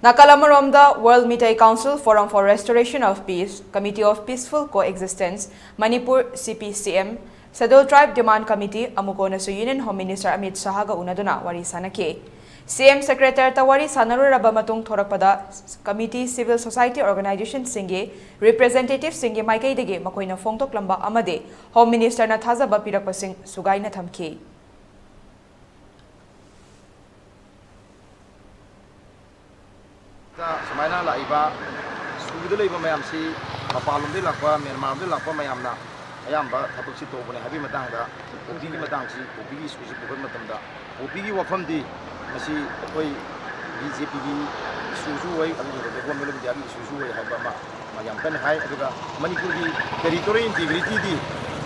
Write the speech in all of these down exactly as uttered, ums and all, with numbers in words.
ꯅꯥꯀꯜ ꯑꯃꯔꯣꯝꯗ, World Meitei Council Forum for Restoration of Peace, Committee of Peaceful Coexistence, Manipur, C P C M, Scheduled Tribe Demand Committee, ꯑꯃꯨꯀꯣꯅꯁꯨ Union Home Minister Amit ꯁꯥꯍꯒ ꯎꯅꯗꯨꯅ ꯋꯥꯔꯤ ꯁꯥꯅꯈꯤ꯫ C M Secretariat ꯇ ꯋꯥꯔꯤ ꯁꯥꯅꯔꯨꯔꯕ ꯃꯇꯨꯡ ꯊꯣꯔꯛꯄꯗ, committee, civil society organization ꯁꯤꯡꯒꯤ representative ꯁꯤꯡꯒꯤ ꯃꯥꯏꯀꯩꯗꯒꯤ ꯃꯈꯣꯏꯅ ꯐꯣꯡꯗꯣꯛꯂꯝꯕ ꯑꯃꯗꯤ Home Minister ꯅ ꯊꯥꯖꯕ ꯄꯤꯔꯛꯄꯁꯤꯡ ꯁꯨꯒꯥꯏꯅ ꯊꯝꯈꯤ꯫ ꯁꯨꯃꯥꯏꯅ ꯂꯥꯛꯏꯕ ꯁꯨꯗ ꯂꯩꯕ ꯃꯌꯥꯝꯁꯤ ꯃꯄꯥꯟꯂꯣꯝꯗꯒꯤ ꯂꯥꯛꯄ, ꯃ꯭ꯌꯥꯟꯃꯥꯔꯂꯣꯝꯗꯒꯤ ꯂꯥꯛꯄ ꯃꯌꯥꯝꯅ ꯑꯌꯥꯝꯕ ꯊꯕꯛꯁꯤ ꯇꯧꯕꯅꯦ ꯍꯥꯏꯕꯒꯤ ꯃꯇꯥꯡꯗ, ꯀꯣꯐꯤꯒꯤ ꯃꯇꯥꯡꯁꯤ, ꯀꯣꯐꯤꯒꯤ ꯏꯁꯨꯁꯤ ꯄꯨꯈꯠꯄ ꯃꯇꯝꯗ, ꯀꯣꯐꯤꯒꯤ ꯋꯥꯐꯝꯗꯤ ꯃꯁꯤ ꯑꯩꯈꯣꯏ B J P ꯒꯤ ꯏꯁꯨꯁꯨ ꯑꯣꯏ, ꯑꯗꯨꯒ Government of India ꯒꯤ ꯏꯁꯨꯁꯨ ꯑꯣꯏ ꯍꯥꯏꯕ ꯑꯃ ꯃꯥ ꯌꯥꯝ ꯀꯟꯅ ꯍꯥꯏ꯫ ꯑꯗꯨꯒ ꯃꯅꯤꯄꯨꯔꯒꯤ territorial integrity ꯗꯤ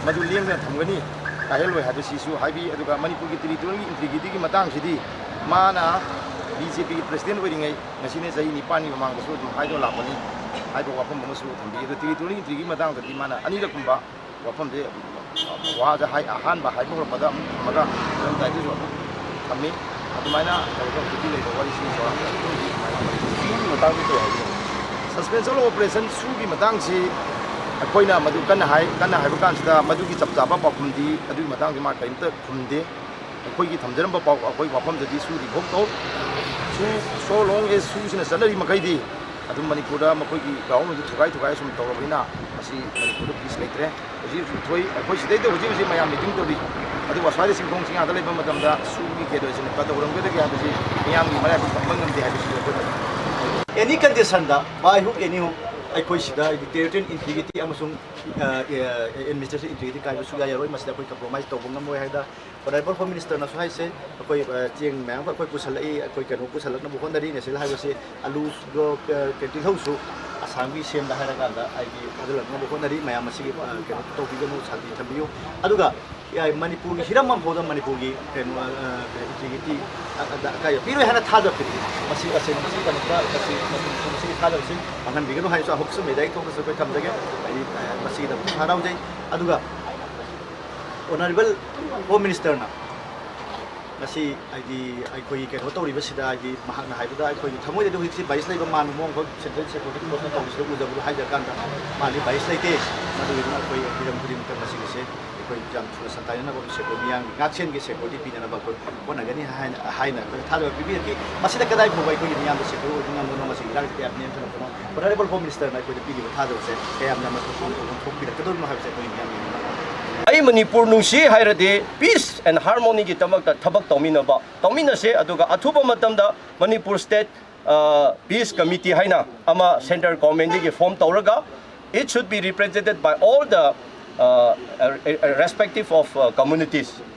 ꯃꯗꯨ ꯂꯦꯡꯗꯅ ꯊꯝꯒꯅꯤ, ꯀꯥꯏꯍꯜꯂꯣꯏ ꯍꯥꯏꯕꯁꯤꯁꯨ ꯍꯥꯏꯕꯤ꯫ ꯑꯗꯨꯒ ꯃꯅꯤꯄꯨꯔꯒꯤ territorial integrity ꯒꯤ ꯃꯇꯥꯡꯁꯤꯗꯤ ꯃꯥꯅ B J P ꯒꯤ president ꯑꯣꯏꯔꯤꯉꯩ ꯉꯁꯤꯅ ꯆꯍꯤ ꯅꯤꯄꯥꯟꯒꯤ ꯃꯃꯥꯡꯗꯁꯨ ꯑꯗꯨꯝ ꯍꯥꯏꯗꯨꯅ ꯂꯥꯛꯄꯅꯤ ꯍꯥꯏꯕ ꯋꯥꯐꯝ ꯑꯃꯁꯨ ꯊꯝꯕꯤ꯫ ꯑꯗꯨ territorial integrity ꯒꯤ ꯃꯇꯥꯡꯗꯗꯤ ꯃꯥꯅ ꯑꯅꯤꯔꯛꯀꯨꯝꯕ ꯋꯥꯐꯝꯁꯦ, ꯋꯥꯁꯦ ꯍꯥꯏ-, ꯑꯍꯥꯟꯕ ꯍꯥꯏꯕ ꯍꯧꯔꯛꯄꯗ ꯑꯃꯨꯛ ꯊꯝꯃꯒ ꯃꯇꯨꯡ ꯇꯥꯏꯗꯁꯨ ꯑꯃꯨꯛ ꯊꯝꯃꯤ꯫ ꯑꯗꯨꯃꯥꯏꯅ ꯇꯧꯔꯒ ꯍꯧꯖꯤꯛꯀꯤ ꯂꯩꯕ ꯋꯥꯔꯤꯁꯤ ꯆꯥꯎꯔꯥꯛꯅ ꯑꯗꯨꯝ ꯑꯗꯨꯃꯥꯏꯅ ꯋꯥꯔꯤ ꯁꯤꯒꯤ ꯃꯇꯥꯡꯗ ꯀꯩ ꯍꯥꯏꯕꯤꯅꯤꯡꯉꯤ? Suspension of operation ꯁꯨꯒꯤ ꯃꯇꯥꯡꯁꯤ ꯑꯩꯈꯣꯏꯅ ꯃꯗꯨ ꯀꯟꯅ ꯍꯥꯏ, ꯀꯟꯅ ꯍꯥꯏꯕ ꯀꯥꯟꯁꯤꯗ ꯃꯗꯨꯒꯤ ꯆꯞ ꯆꯥꯕ ꯄꯥꯎꯈꯨꯝꯗꯤ ꯑꯗꯨꯒꯤ ꯃꯇꯥꯡꯗꯤ ꯃꯥ ꯀꯔꯤꯝꯇ ꯈꯨꯝꯗꯦ꯫ ꯑꯩꯈꯣꯏꯒꯤ ꯊꯝꯖꯔꯝꯕ ꯄꯥꯎ, ꯑꯩꯈꯣꯏ ꯋꯥꯐꯝꯗꯗꯤ ꯁꯨ revoke ꯇꯧ, ꯁꯨ, so long as ꯁꯨꯁꯤꯅ ꯆꯠꯅꯔꯤ ꯃꯈꯩꯗꯤ ꯑꯗꯨꯝ ꯃꯅꯤꯄꯨꯔꯗ ꯃꯈꯣꯏꯒꯤ ground ꯑꯗꯨ ꯊꯨꯒꯥꯏ ꯊꯨꯒꯥꯏ ꯁꯨꯝ ꯇꯧꯔꯕꯅꯤꯅ ꯃꯁꯤ ꯃꯅꯤꯄꯨꯔꯗ peace ꯂꯩꯇ꯭ꯔꯦ꯫ ꯍꯧꯖꯤꯛ ꯍꯧꯖꯤꯛ ꯊꯣꯛꯏ, ꯑꯩꯈꯣꯏ ꯁꯤꯗꯩꯗ ꯍꯧꯖꯤꯛ ꯍꯧꯖꯤꯛ ꯃꯌꯥꯝ meeting ꯇꯧꯔꯤ, ꯑꯗꯨꯕꯨ ꯑꯁ꯭ꯋꯥꯏꯗ ꯆꯤꯡꯈꯣꯡ ꯆꯤꯡꯌꯥꯗ ꯂꯩꯕ ꯃꯇꯝꯗ ꯁꯨꯒꯤ ꯀꯩꯗꯧꯔꯤꯁꯤꯅ ꯀꯩꯗꯧꯔꯝꯒꯗꯒꯦ ꯍꯥꯏꯕꯁꯤ ꯃꯤꯌꯥꯝꯒꯤ ꯃꯔꯥꯏꯕꯛ ꯇꯝꯕ ꯉꯝꯗꯦ ꯍꯥꯏꯕꯁꯤ ꯑꯩꯈꯣꯏꯅ any condition the, by hook any hook, ꯑꯩꯈꯣꯏ ꯁꯤꯗ ꯍꯥꯏꯗꯤ territorial integrity ꯑꯃꯁꯨꯡ, ꯑ, ꯑ, administration integrity ꯀꯥꯏꯕ ꯁꯨꯡꯌꯥ ꯌꯥꯔꯣꯏ꯫ ꯃꯁꯤꯗ ꯑꯩꯈꯣꯏ compromise ꯇꯧꯕ ꯉꯝꯃꯣꯏ ꯍꯥꯏꯗ Honourable Home Minister ꯅꯁꯨ ꯍꯥꯏꯁꯦ, ꯑꯩꯈꯣꯏ, ꯑ, ꯆꯦꯡ ꯃꯌꯥꯝ ꯑꯃ ꯑꯩꯈꯣꯏ ꯄꯨꯁꯜꯂꯛꯏ, ꯑꯩꯈꯣꯏ ꯀꯩꯅꯣ ꯄꯨꯁꯜꯂꯛꯅꯕ ꯍꯣꯠꯅꯔꯤ, ꯅꯦꯁꯦꯜ ꯍꯥꯏꯕꯁꯤ ꯑꯂꯨ, ꯑ, ꯇꯤꯜꯍꯧꯁꯨ ꯑꯁꯥꯝꯒꯤ ꯁꯦꯝꯗ ꯍꯥꯏꯔꯀꯥꯟꯗ ꯍꯥꯏꯗꯤ ꯊꯥꯖꯤꯜꯂꯛꯅꯕ ꯍꯣꯠꯅꯔꯤ꯫ ꯃꯌꯥꯝ ꯃꯁꯤꯒꯤ, ꯑ, ꯀꯩꯅꯣ ꯇꯧꯕꯤꯒꯅꯨ, ꯁꯥꯟꯇꯤ ꯊꯝꯕꯤꯌꯨ꯫ ꯑꯗꯨꯒ, ꯑ, ꯃꯅꯤꯄꯨꯔꯒꯤ ꯍꯤꯔꯝ ꯑꯃꯐꯥꯎꯗ ꯃꯅꯤꯄꯨꯔꯒꯤ ꯀꯩꯅꯣ, ꯑ, integrity ꯑ-, ꯑ-, ꯑꯀꯥꯏꯕ ꯄꯤꯔꯣꯏ ꯍꯥꯏꯅ ꯊꯥꯖꯕ ꯄꯤꯔꯤ꯫ ꯃꯁꯤ ꯇꯁꯦꯡꯅ ꯃꯁꯤꯒꯤꯗꯃꯛꯇ ꯃꯁꯤ, ꯃꯁꯤ, ꯃꯁꯤꯒꯤ ꯊꯥꯖꯕꯁꯤ ꯃꯥꯡꯍꯟꯕꯤꯒꯅꯨ ꯍꯥꯏꯅꯁꯨ ꯑꯃꯨꯛꯁꯨ ꯃꯦꯗꯤꯌꯥꯒꯤ ꯊꯣꯛꯇꯁꯨ ꯑꯩꯈꯣꯏ ꯊꯝꯖꯒꯦ꯫ ꯍꯥꯏꯗꯤ, ꯑ, ꯃꯁꯤꯒꯤꯗꯃꯛꯇ ꯍꯔꯥꯎꯖꯩ꯫ ꯑꯗꯨꯒ Honourable Home Minister ꯅ ꯃꯁꯤ ꯍꯥꯏꯗꯤ ꯑꯩꯈꯣꯏꯒꯤ ꯀꯩꯅꯣ ꯇꯧꯔꯤꯕꯁꯤꯗ, ꯍꯥꯏꯗꯤ ꯃꯍꯥꯛꯅ ꯍꯥꯏꯕꯗ ꯑꯩꯈꯣꯏꯒꯤ ꯊꯃꯣꯏꯗꯗꯤ ꯍꯧꯖꯤꯛꯁꯤ bias ꯂꯩꯕ ꯃꯥꯟꯕ ꯃꯑꯣꯡ ꯑꯃꯈꯛ central security forceꯅ ꯇꯧꯕꯁꯤꯗ ꯎꯖꯕꯗꯣ ꯍꯥꯏꯖꯔꯀꯥꯟꯗ ꯃꯥꯗꯤ bias ꯂꯩꯇꯦ꯫ ꯃꯗꯨꯒꯤꯗꯃꯛ ꯑꯩꯈꯣꯏ ꯍꯤꯔꯝ ꯈꯨꯗꯤꯡꯃꯛꯇ ꯃꯁꯤꯒꯤꯁꯦ ꯑꯩꯈꯣꯏ ꯌꯥꯝ ꯊꯨꯅ ꯁꯟꯇꯥꯏꯅꯅꯕ ꯑꯃꯁꯨ ꯑꯩꯈꯣꯏ ꯃꯤꯌꯥꯝꯒꯤ ꯉꯥꯛꯁꯦꯟꯒꯤ security ꯄꯤꯅꯅꯕ ꯑꯩꯈꯣꯏ ꯍꯣꯠꯅꯒꯅꯤ ꯍꯥꯏꯅ, ꯍꯥꯏꯅ ꯑꯩꯈꯣꯏ ꯊꯥꯖꯕ ꯄꯤꯕꯤꯔꯛꯈꯤ꯫ ꯃꯁꯤꯗ ꯀꯗꯥꯏ ꯐꯥꯎꯕ ꯑꯩꯈꯣꯏꯒꯤ ꯃꯤꯌꯥꯝꯗ secure ꯑꯣꯏꯕ ꯉꯝꯕꯅꯣ, ꯃꯁꯤ ꯏꯔꯥꯡꯁꯤ ꯀꯌꯥ ꯅꯦꯝꯊꯔꯛꯄꯅꯣ, Honourable Home Ministerꯅ ꯑꯩꯈꯣꯏꯗ ꯄꯤꯔꯤꯕ ꯊꯥꯖꯕꯁꯦ ꯀꯌꯥꯝ ꯌꯥꯝꯅ ꯊꯣꯛꯄ-, ꯊꯣꯛꯄꯤꯔꯛꯀꯗꯧꯔꯤꯕꯅꯣ ꯍꯥꯏꯕꯁꯦ ꯑꯩꯈꯣꯏꯒꯤ ꯃꯤꯌꯥꯝ ꯌꯦꯡꯕ ꯉꯝꯒꯅꯤ꯫ ꯑꯩ ꯃꯅꯤꯄꯨꯔ ꯅꯨꯡꯁꯤ ꯍꯥꯏꯔꯗꯤ peace and harmonyꯒꯤꯗꯃꯛꯇ ꯊꯕꯛ ꯇꯧꯃꯤꯟꯅꯕ, ꯇꯧꯃꯤꯟꯅꯁꯦ꯫ ꯑꯗꯨꯒ ꯑꯊꯨꯕ ꯃꯇꯝꯗ ꯃꯅꯤꯄꯨꯔ State, ꯑ, Peace Committee ꯍꯥꯏꯅ ꯑꯃ central governmentꯗꯒꯤ form ꯇꯧꯔꯒ, it should be represented by all the, uh, uh, respective of, uh, communities,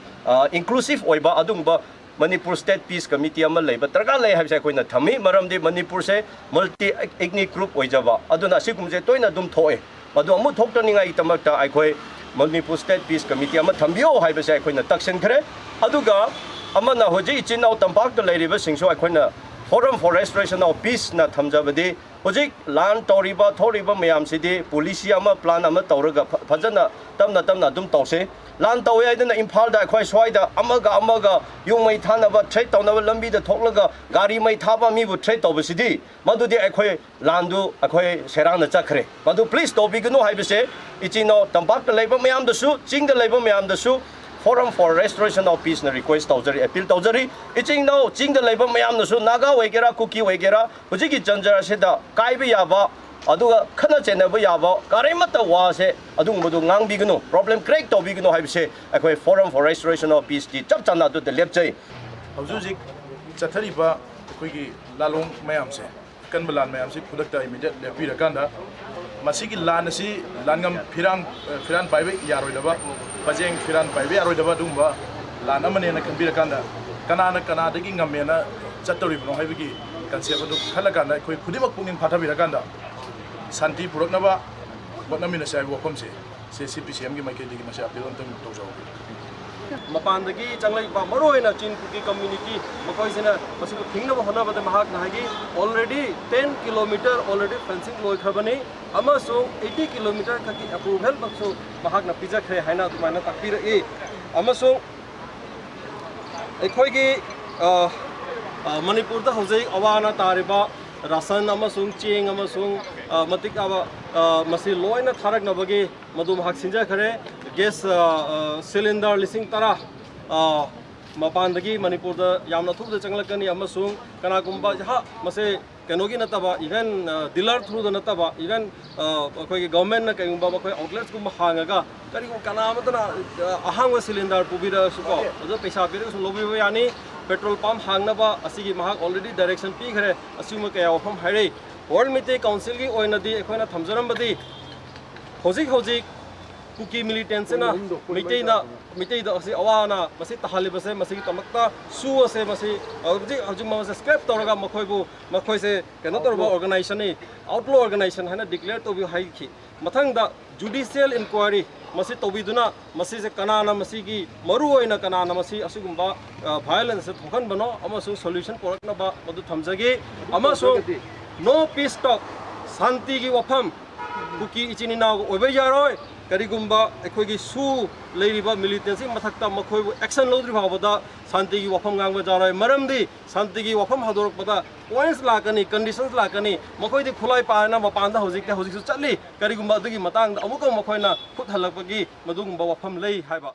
uh, inclusive ꯑꯣꯏꯕ ꯑꯗꯨꯒꯨꯝꯕ ꯃꯅꯤꯄꯨꯔ State Peace Committee ꯑꯃ ꯂꯩꯕ ꯗꯔꯀꯥꯔ ꯂꯩ ꯍꯥꯏꯕꯁꯦ ꯑꯩꯈꯣꯏꯅ ꯊꯝꯃꯤ꯫ ꯃꯔꯝꯗꯤ ꯃꯅꯤꯄꯨꯔꯁꯦ multi ethnic group ꯑꯣꯏꯖꯕ, ꯑꯗꯨꯅ ꯑꯁꯤꯒꯨꯝꯕꯁꯦ ꯇꯣꯏꯅ ꯑꯗꯨꯝ ꯊꯣꯛꯑꯦ꯫ ꯃꯗꯨ ꯑꯃꯨꯛ ꯊꯣꯛꯇꯅꯤꯡꯉꯥꯏꯒꯤꯗꯃꯛꯇ ꯑꯩꯈꯣꯏ ꯃꯅꯤꯄꯨꯔ State Peace Committee ꯑꯃ ꯊꯝꯕꯤꯌꯣ ꯍꯥꯏꯕꯁꯦ ꯑꯩꯈꯣꯏꯅ ꯇꯛꯁꯤꯟꯈ꯭ꯔꯦ꯫ ꯑꯗꯨꯒ ꯑꯃꯅ, ꯍꯧꯖꯤꯛ ꯏꯆꯤꯟ ꯏꯅꯥꯎ ꯇꯝꯄꯥꯛꯇ ꯂꯩꯔꯤꯕꯁꯤꯡꯁꯨ ꯑꯩꯈꯣꯏꯅ Forum for Restoration of Peaceꯅ ꯊꯝꯖꯕꯗꯤ, ꯍꯧꯖꯤꯛ ꯂꯥꯟ ꯇꯧꯔꯤꯕ ꯊꯣꯛꯂꯤꯕ ꯃꯌꯥꯝꯁꯤꯗꯤ policy ꯑꯃ, plan ꯑꯃ ꯇꯧꯔꯒ ꯐ-, ꯐꯖꯅ ꯇꯞꯅ ꯇꯞꯅ ꯑꯗꯨꯝ ꯇꯧꯁꯦ꯫ ꯂꯥꯟ ꯇꯧꯋꯦ ꯍꯥꯏꯗꯅ ꯏꯝꯐꯥꯜꯗ ꯑꯩꯈꯣꯏ ꯁ꯭ꯋꯥꯏꯗ ꯑꯃꯒ ꯑꯃꯒ ꯌꯨꯝ ꯃꯩ ꯊꯥꯅꯕ threat ꯇꯧꯅꯕ, ꯂꯝꯕꯤꯗ ꯊꯣꯛꯂꯒ ꯒꯥꯔꯤ ꯃꯩ ꯊꯥꯕ, ꯃꯤꯕꯨ threat ꯇꯧꯕꯁꯤꯗꯤ, ꯃꯗꯨꯗꯤ ꯑꯩꯈꯣꯏ ꯂꯥꯟꯗꯨ ꯑꯩꯈꯣꯏ ꯁꯦꯔꯥꯡꯅ ꯆꯠꯈ꯭ꯔꯦ꯫ ꯃꯗꯨ please ꯇꯧꯕꯤꯒꯅꯨ ꯍꯥꯏꯕꯁꯦ ꯏꯆꯤꯟ ꯏꯅꯥꯎ ꯇꯝꯄꯥꯛꯇ ꯂꯩꯕ ꯃꯌꯥꯝꯗꯁꯨ, ꯆꯤꯡꯗ ꯂꯩꯕ ꯃꯌꯥꯝꯗꯁꯨ Forum for Restoration of Peaceꯅ request ꯇꯧꯖꯔꯤ, appeal ꯇꯧꯖꯔꯤ꯫ ꯏꯆꯤꯟ ꯏꯅꯥꯎ ꯆꯤꯡꯗ ꯂꯩꯕ ꯃꯌꯥꯝꯅꯁꯨ, ꯅꯥꯒꯥ ꯑꯣꯏꯒꯦꯔꯥ, ꯀꯨꯀꯤ ꯑꯣꯏꯒꯦꯔꯥ, ꯍꯧꯖꯤꯛꯀꯤ ꯖꯟꯖꯔ ꯑꯁꯤꯗ ꯀꯥꯏꯕ ꯌꯥꯕ, ꯑꯗꯨꯒ ꯈꯠꯅ ꯆꯩꯅꯕ ꯌꯥꯕ ꯀꯔꯤꯃꯠꯇ ꯋꯥꯁꯦ ꯑꯗꯨꯒꯨꯝꯕꯗꯨ ꯉꯥꯡꯕꯤꯒꯅꯨ, problem create ꯇꯧꯕꯤꯒꯅꯨ ꯍꯥꯏꯕꯁꯦ ꯑꯩꯈꯣꯏ Forum for Restoration of Peaceꯇꯤ ꯆꯞ ꯆꯥꯅ ꯑꯗꯨꯗ ꯂꯦꯞꯆꯩ꯫ ꯍꯧꯖꯤꯛ ꯍꯧꯖꯤꯛ ꯆꯠꯊꯔꯤꯕ ꯑꯩꯈꯣꯏꯒꯤ ꯂꯥꯂꯣꯡ ꯃꯌꯥꯝꯁꯦ, ꯑꯀꯟꯕ ꯂꯥꯟ ꯃꯌꯥꯝꯁꯤ ꯈꯨꯗꯛꯇ immediate ꯂꯦꯞꯄꯤꯔꯀꯥꯟꯗ, ꯃꯁꯤꯒꯤ ꯂꯥꯟ ꯑꯁꯤ ꯂꯥꯟꯉꯝ ꯐꯤꯔꯥꯡ, ꯑ, ꯐꯤꯔꯥꯟ ꯄꯥꯏꯕ ꯌꯥꯔꯣꯏꯗꯕ, ꯄꯖꯦꯡ ꯐꯤꯔꯥꯟ ꯄꯥꯏꯕ ꯌꯥꯔꯣꯏꯗꯕ ꯑꯗꯨꯒꯨꯝꯕ ꯂꯥꯟ ꯑꯃꯅꯦꯅ ꯈꯟꯕꯤꯔꯀꯥꯟꯗ, ꯀꯅꯥꯅ ꯀꯅꯥꯗꯒꯤ ꯉꯝꯃꯦꯅ ꯆꯠꯇꯧꯔꯤꯕꯅꯣ ꯍꯥꯏꯕꯒꯤ concept ꯑꯗꯨ ꯈꯜꯂꯀꯥꯟꯗ, ꯑꯩꯈꯣꯏ ꯈꯨꯗꯤꯡꯃꯛ ꯄꯨꯛꯅꯤꯡ ꯐꯥꯊꯕꯤꯔꯀꯥꯟꯗ ꯁꯥꯟꯇꯤ ꯄꯨꯔꯛꯅꯕ ꯍꯣꯠꯅꯃꯤꯟꯅꯁꯦ ꯍꯥꯏꯕ ꯋꯥꯐꯝꯁꯦ ꯁꯤ CPCMꯒꯤ ꯃꯥꯏꯀꯩꯗꯒꯤ ꯃꯁꯤ appeal ꯑꯝꯇꯪ ꯇꯧꯖꯍꯧꯒꯦ꯫ ꯃꯄꯥꯟꯗꯒꯤ ꯆꯪꯂꯛꯏꯕ ꯃꯔꯨꯑꯣꯏꯅ ꯆꯤꯟ ꯀꯨꯀꯤ community, ꯃꯈꯣꯏꯁꯤꯅ ꯃꯁꯤꯕꯨ ꯊꯤꯡꯅꯕ ꯍꯣꯠꯅꯕꯗ ꯃꯍꯥꯛꯅ ꯍꯥꯏꯈꯤ, already ten kilometer already fencing ꯂꯣꯏꯈ꯭ꯔꯕꯅꯤ ꯑꯃꯁꯨꯡ eighty kilometer ꯈꯛꯀꯤ approval ꯃꯛꯁꯨ ꯃꯍꯥꯛꯅ ꯄꯤꯖꯈ꯭ꯔꯦ ꯍꯥꯏꯅ ꯑꯗꯨꯃꯥꯏꯅ ꯇꯥꯛꯄꯤꯔꯛꯏ꯫ ꯑꯃꯁꯨꯡ ꯑꯩꯈꯣꯏꯒꯤ ꯃꯅꯤꯄꯨꯔꯗ ꯍꯧꯖꯤꯛ ꯑꯋꯥ ꯑꯅꯥ ꯇꯥꯔꯤꯕ ꯔꯥꯁꯟ ꯑꯃꯁꯨꯡ ꯆꯦꯡ ꯑꯃꯁꯨꯡ ꯃꯇꯤꯛ ꯆꯥꯕ ꯃꯁꯤ ꯂꯣꯏꯅ ꯊꯥꯔꯛꯅꯕꯒꯤ ꯃꯗꯨ ꯃꯍꯥꯛ ꯁꯤꯟꯖꯈ꯭ꯔꯦ꯫ ꯒ꯭ꯌꯥꯁ ꯁꯤꯂꯤꯟꯗꯔ ꯂꯤꯁꯤꯡ ꯇꯔꯥ ꯃꯄꯥꯟꯗꯒꯤ ꯃꯅꯤꯄꯨꯔꯗ ꯌꯥꯝꯅ ꯊꯨꯕꯗ ꯆꯪꯂꯛꯀꯅꯤ ꯑꯃꯁꯨꯡ ꯀꯅꯥꯒꯨꯝꯕ ꯃꯁꯤ ꯀꯩꯅꯣꯒꯤ ꯅꯠꯇꯕ, even dealer through ꯗ ꯅꯠꯇꯕ, even ꯑꯩꯈꯣꯏꯒꯤ ꯒꯣꯔꯃꯦꯟꯅ ꯀꯩꯒꯨꯝꯕ ꯃꯈꯣꯏ ꯑꯥꯎꯠꯂꯦꯠꯁꯀꯨꯝꯕ ꯍꯥꯡꯉꯒ ꯀꯔꯤꯒꯨꯝꯕ ꯀꯅꯥ ꯑꯃꯠꯇꯅ ꯑꯍꯥꯡꯕ ꯁꯤꯂꯤꯟꯗꯔ ꯄꯨꯕꯤꯔꯛꯑꯁꯨꯀꯣ, ꯑꯗꯨ ꯄꯩꯁꯥ ꯄꯤꯔꯒꯁꯨ ꯂꯧꯕꯤꯕ ꯌꯥꯅꯤ꯫ ꯄꯦꯇ꯭ꯔꯣꯜ ꯄꯝ ꯍꯥꯡꯅꯕ ꯑꯁꯤꯒꯤ ꯃꯍꯥꯛ already direction ꯄꯤꯈ꯭ꯔꯦ꯫ ꯑꯁꯤꯒꯨꯝꯕ ꯀꯌꯥ ꯋꯥꯐꯝ ꯍꯥꯏꯔꯛꯏ꯫ ꯋꯥꯔꯜ ꯃꯩꯇꯩ ꯀꯥꯎꯟꯁꯤꯜꯒꯤ ꯑꯣꯏꯅꯗꯤ ꯑꯩꯈꯣꯏꯅ ꯊꯝꯖꯔꯝꯕꯗꯤ ꯍꯧꯖꯤꯛ ꯍꯧꯖꯤꯛ ꯀꯨꯀꯤ ꯃꯤꯂꯤꯇꯦꯟꯁꯤꯅ ꯃꯩꯇꯩꯅ ꯃꯩꯇꯩꯗ ꯑꯁꯤ ꯑꯋꯥ ꯑꯅꯥ ꯃꯁꯤ ꯇꯥꯍꯜꯂꯤꯕꯁꯦ, ꯃꯁꯤꯒꯤꯗꯃꯛꯇ ꯁꯨ ꯑꯁꯦ ꯃꯁꯤ ꯍꯧꯖꯤꯛ ꯍꯧꯖꯤꯛ ꯃꯁꯦ ꯁ꯭ꯀ꯭ꯔꯦꯞ ꯇꯧꯔꯒ ꯃꯈꯣꯏꯕꯨ ꯃꯈꯣꯏꯁꯦ ꯀꯩꯅꯣ ꯇꯧꯔꯕ ꯑꯣꯔꯒꯅꯥꯏꯖꯦꯁꯟꯅꯤ, ꯑꯥꯎꯠꯂꯣ ꯑꯣꯔꯒꯅꯥꯏꯖꯦꯁꯟ ꯍꯥꯏꯅ ꯗꯤꯀ꯭ꯂꯦꯌꯔ ꯇꯧꯕꯤꯌꯨ ꯍꯥꯏꯈꯤ꯫ ꯃꯊꯪꯗ ꯖꯨꯗꯤꯁꯤꯌꯦꯜ ꯏꯟꯀ꯭ꯋꯥꯏꯔꯤ ꯃꯁꯤ ꯇꯧꯕꯤꯗꯨꯅ ꯃꯁꯤꯁꯦ ꯀꯅꯥꯅ ꯃꯁꯤꯒꯤ ꯃꯔꯨ ꯑꯣꯏꯅ ꯀꯅꯥꯅ ꯃꯁꯤ ꯑꯁꯤꯒꯨꯝꯕ ꯚꯥꯏꯑꯣꯂꯦꯟꯁꯁꯦ ꯊꯣꯛꯍꯟꯕꯅꯣ ꯑꯃꯁꯨꯡ ꯁꯣꯂꯨꯁꯟ ꯄꯨꯔꯛꯅꯕ ꯃꯗꯨ ꯊꯝꯖꯒꯦ꯫ ꯑꯃꯁꯨꯡ ꯅꯣ ꯄꯤꯁ ꯇꯣꯛ, ꯁꯥꯟꯇꯤꯒꯤ ꯋꯥꯐꯝ ꯀꯨꯀꯤ ꯏꯆꯤꯟ ꯏꯅꯥꯎꯒ ꯑꯣꯏꯕ ꯌꯥꯔꯣꯏ꯫ ꯀꯔꯤꯒꯨꯝꯕ ꯑꯩꯈꯣꯏꯒꯤ ꯁꯨ ꯂꯩꯔꯤꯕ ꯃꯤꯂꯤꯇꯦꯟꯁꯤ ꯃꯊꯛꯇ ꯃꯈꯣꯏꯕꯨ ꯑꯦꯛꯁꯟ ꯂꯧꯗ꯭ꯔꯤ ꯐꯥꯎꯕꯗ ꯁꯥꯟꯇꯤꯒꯤ ꯋꯥꯐꯝ ꯉꯥꯡꯕ ꯌꯥꯔꯣꯏ꯫ ꯃꯔꯝꯗꯤ ꯁꯥꯟꯇꯤꯒꯤ ꯋꯥꯐꯝ ꯍꯧꯗꯣꯔꯛꯄꯗ ꯄꯣꯏꯟꯠꯁ ꯂꯥꯛꯀꯅꯤ, ꯀꯟꯗꯤꯁꯟꯁ ꯂꯥꯛꯀꯅꯤ꯫ ꯃꯈꯣꯏꯗꯤ ꯈꯨꯠꯂꯥꯏ ꯄꯥꯏꯔꯅ ꯃꯄꯥꯟꯗ ꯍꯧꯖꯤꯛꯇꯤ ꯍꯧꯖꯤꯛꯁꯨ ꯆꯠꯂꯤ꯫ ꯀꯔꯤꯒꯨꯝꯕ ꯑꯗꯨꯒꯤ ꯃꯇꯥꯡꯗ ꯑꯃꯨꯛꯀ ꯃꯈꯣꯏꯅ ꯈꯨꯠ ꯍꯜꯂꯛꯄꯒꯤ ꯃꯗꯨꯒꯨꯝꯕ ꯋꯥꯐꯝ ꯂꯩ ꯍꯥꯏꯕ꯫